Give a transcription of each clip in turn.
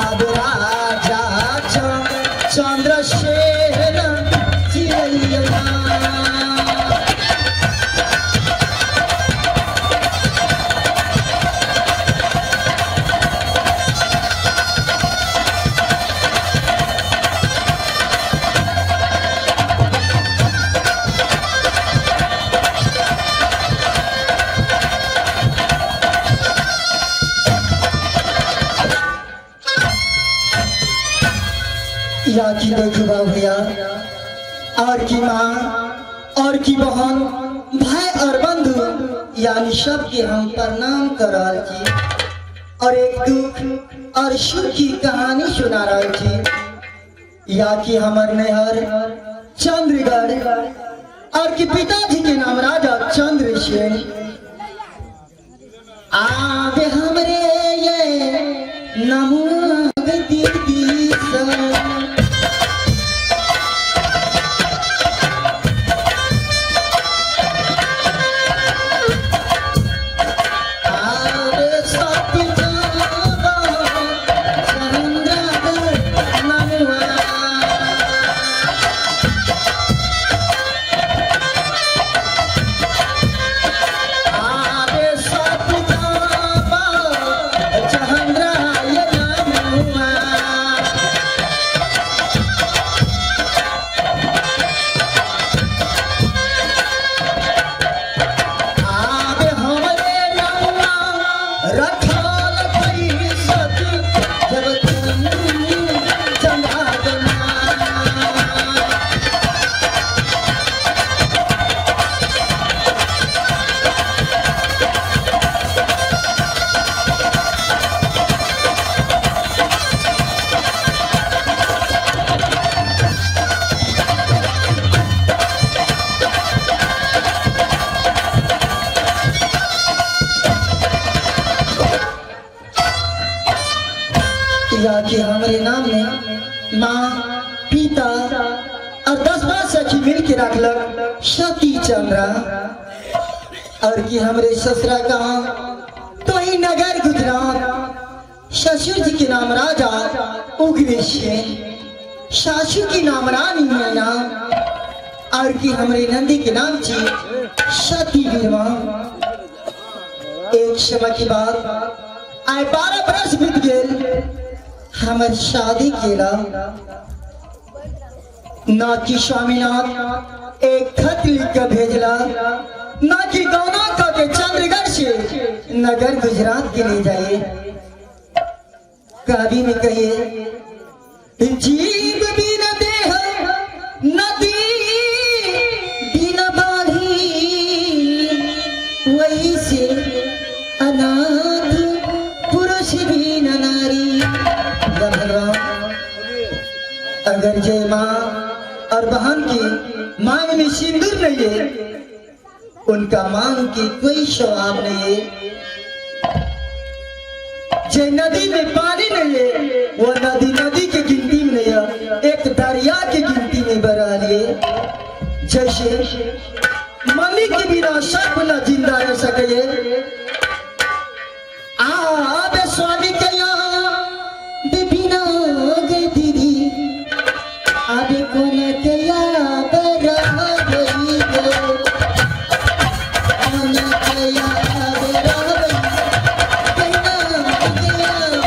आब राजा चंद्रसेन चिड़ैया। या की देखबा भैया और की माँ और की बहन भाई और बंधु यानी सबके हम प्रणाम कर रहल छी और एक दुख और सुख की कहानी सुना रहल छी। या कि हमर नैहर चंद्रगढ़ और की पिताजी के नाम राजा चंद्रसेन। आबे हमरे ये नमुआ दीदी सब। आबे सत जाबा चंद्रगढ़ नमुआ। आबे सत जाबा चंद्राय नमुआ। आबे हमरे नमुआ रखल कैसत जब तुम चंद्रागमा। या कि हमारे नाम में माँ पिता और 10 सखी मिल के रखलक सती चंद्रा। और कि हमरे ससुरा कहाँ तो ही नगर गुजरात। ससुर जी के नाम राजा उग्रसेन, सासू की नाम रानी मैना और कि हमरे नंदी के नाम छी सती बीरमा। एक समय की बात आए 12 बरस बीत गेल हमर शादी केला। ना कि स्वामीनाथ एक खत लिख के भेजला, ना कि गाना का के चंद्रगढ़ से नगर गुजरात के ले जाए। कवि में कहिए जीव बिना देह नदी बिना बाढ़ी वही से अनाथ पुरुष बिना नारी। भगवान अगर जय माँ और बहन की मांग में सिंदूर नहीं है, उनका मांग की कोई स्वभाव नहीं है। जे नदी में पानी नहीं है वो नदी नदी के गिनती में नहीं है, एक दरिया के गिनती में बह रही है। जैसे मम्मी के बिना सब न जिंदा रह सके। आबे स्वामी के यहाँ बिना गे दीदी आबे कोन के याद रह गई गे, कोन के याद रह गई, कोन के याद।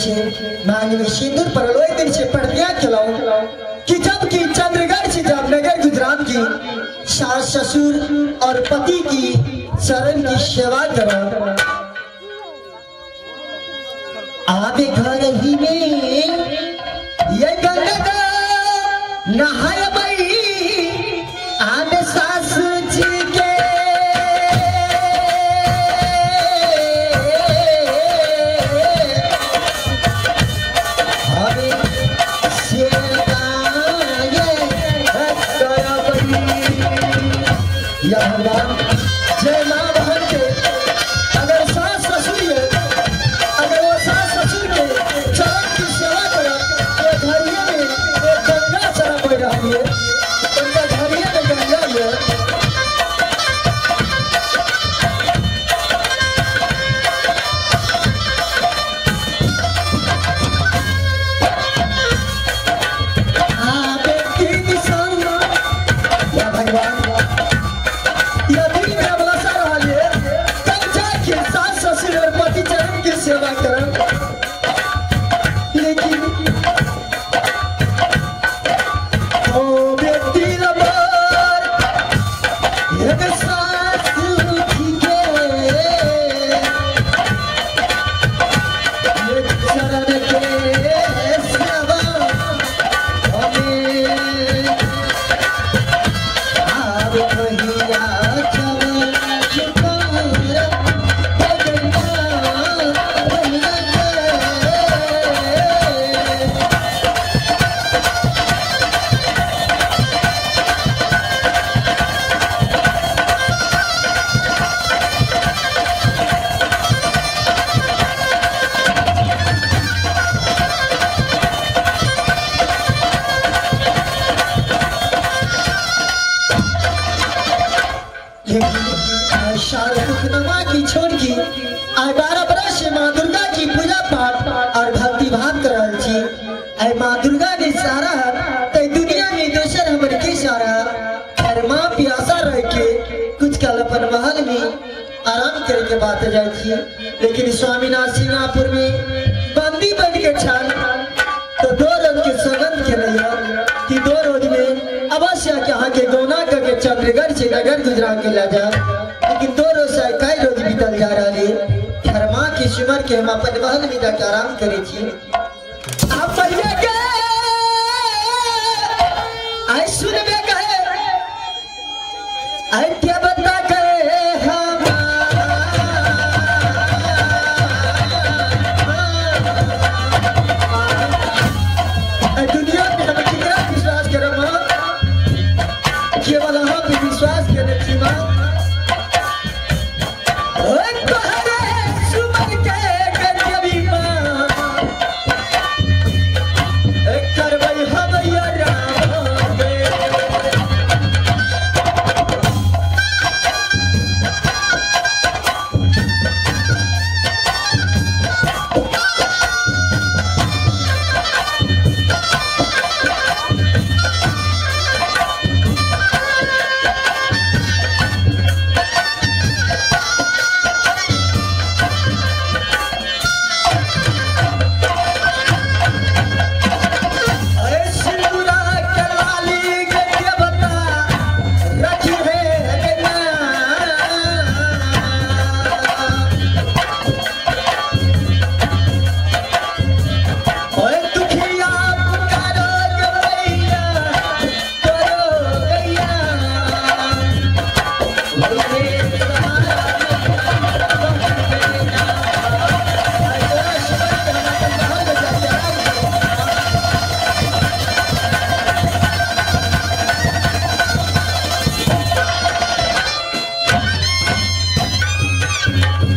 से मांग में सिंदूर पड़ल ओहि दिन से प्रतिज्ञा केलहुँ कि जब कि चंद्रगढ़ से जामनगर गुजरात की सास ससुर और पति की चरण की सेवा करो। आबे घर ही में ये गंगा नहाय आबे सास जी के हरे सेवा ये करबई। या भगवान जय माँ बहन के अगर सास ससुर ये अगर वो सास ससुर के चरण की सेवा करत तो घरिये में वो गंगा चरा बह रही है, उनका घरिये में गंगा है। आबे तीन संग या भगवान या दिन में अबलासा रहल है तब जाके सास ससुर और पति चरण की सेवा करब, लेकिन ओ व्यक्ति लबर एक सासु जी के एक चरण के सेवा हमें आब कहिया चरण चुकार भगवान भैया के। लेकिन शाहरुख की छोड़ की आइ 12 बरस से माँ दुर्गा की पूजा पाठ और भक्ति भाव कर रहल छी। आइ माँ दुर्गा ने सारा ते दुनिया में दोसर हमर के सारा। और माँ प्यासा रह के कुछ काल अपन महल में आराम करे के बात जाय छी, लेकिन स्वामीनाथ सिंगापुर में बंदी बन के छल तो 2 रोज के सगंध के रहिया कि 2 रोज में अवश्य के अहाँ के गौना के चंद्रगढ़ से नगर गुजरात के ला जा, लेकिन 2 रोज से कई रोज बीतल जा रहा है। खैर माँ के सिमर के हम अपन महल में जाके आराम करे छी। आप भैया के आई सुनबे कहे आई क्या